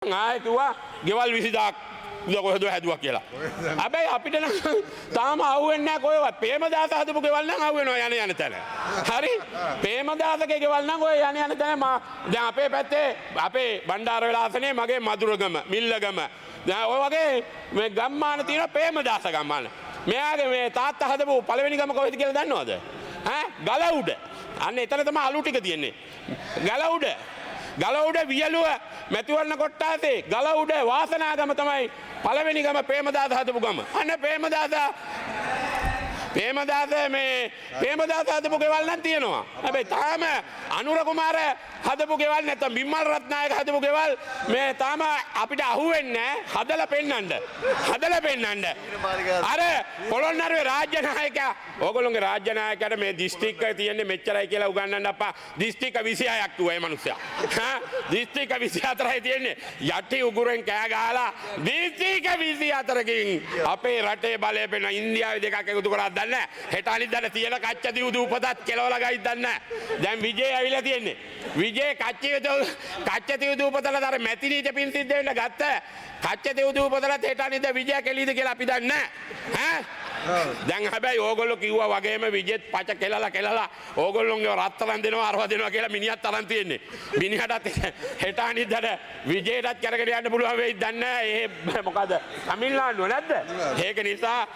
ආයෙ කිව්වා ගෙවල් 20,000ක් කොහෙද හැදුවා කියලා. හැබැයි අපිට නම් තාම අහුවෙන්නේ නැහැ කොහෙවත්. ප්‍රේමදාස හදපු ගෙවල් නම් අහුවෙනවා යන යන තැන. හරි? ප්‍රේමදාසගේ ගෙවල් නම් ඔය යන යන තැන මා දැන් අපේ පැත්තේ අපේ බණ්ඩාරවෙල ආසනේ මගේ මధుරගම, මිල්ලගම. දැන් ඔය වගේ මේ ගම්මාන තියෙනවා ප්‍රේමදාස ගම්මාන. මෙයාගේ මේ තාත්තා හදපු පළවෙනි ගම කොහෙද කියලා දන්නවද? ඈ, ගල උඩ. අන්න එතන තමයි අලු ටික තියෙන්නේ. ගල උඩ. ගල උඩ වියලුව මැතිවරණ කොට්ටාසේ ගල උඩ වාසනාගම තමයි පළවෙනි ගම, ප්‍රේමදාස හදපු ගම. අන්න ප්‍රේමදාස ප්‍රේමදාස මේ ප්‍රේමදාස හදපු ගෙවල් නම් තියෙනවා. හැබැයි තාම අනුර කුමාර හදපු ගෙවල් නැත්නම් බිම්මල් රත්නායක හදපු ගෙවල් මේ තාම අපිට අහුවෙන්නේ නැහැ. හදලා පෙන්නන්න. හදලා පෙන්නන්න. අර පොළොන්නරුවේ රාජ්‍ය නායකයා, ඕගොල්ලෝගේ රාජ්‍ය නායකයාට මේ දිස්ත්‍රික්කය තියෙන්නේ මෙච්චරයි කියලා උගන්වන්න අප්පා. දිස්ත්‍රික්ක 26ක් කිව්වා ඒ මනුස්සයා. හා, දිස්ත්‍රික්ක 24යි තියෙන්නේ. යටි උගුරෙන් කෑ ගහලා දිස්ත්‍රික්ක 24කින් අපේ රටේ බලය පෙන්න ඉන්දියාවේ දෙකක් එකතු කරා දන්නේ නැහැ. හෙට අනිද්දාට තියෙන කච්චතිව් දූපතත් කෙලවලා ගයිත් දන්නේ නැහැ. දැන් විජේ ඇවිල්ලා තියෙන්නේ. විජේ කච්චතිව් දූපතල අර මැතිනීට පින් සිද්ධ වෙන්න ගත්ත කච්චතිව් දූපතලත් හෙට අනිද්දා විජය කෙලීද කියලා අපි දන්නේ නැහැ. ඈ, දැන් හැබැයි ඕගොල්ලෝ කිව්වා වගේම විජෙත් පච කෙලලා කෙලලා ඕගොල්ලොන්ගේ රත්තරන් දෙනවා අරවා දෙනවා කියලා මිනිහත් අරන් තියෙන්නේ. මිනිහටත් හෙට අනිද්දාට විජේටත් කරගෙන යන්න පුළුවන් වෙයිද දන්නේ නැහැ. ඒ මොකද තමිල්නාඩුව නැද්ද? ඒක නිසා